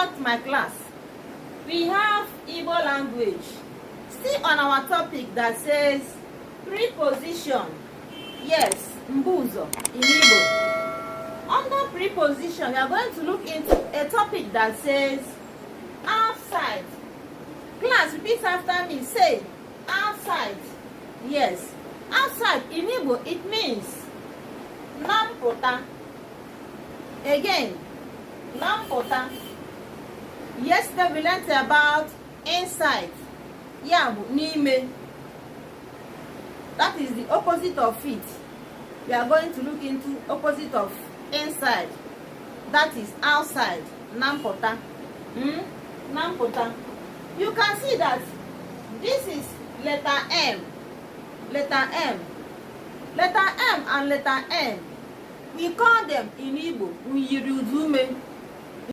welcome to my class. We have Igbo language. Still on our topic that says preposition. Yes, mbuzo in Igbo. Under preposition, we are going to look into a topic that says outside. Class, repeat after me. Say outside. Yes, outside in Igbo it means nampota. Again, nampota. Yesterday we learned about inside. Yabu n'ime. That is the opposite of it. We are going to look into opposite of inside. That is outside. Nampota. Nampota. You can see that this is letter M. Letter M. Letter M and letter N. We call them in Igbo Uyirudume.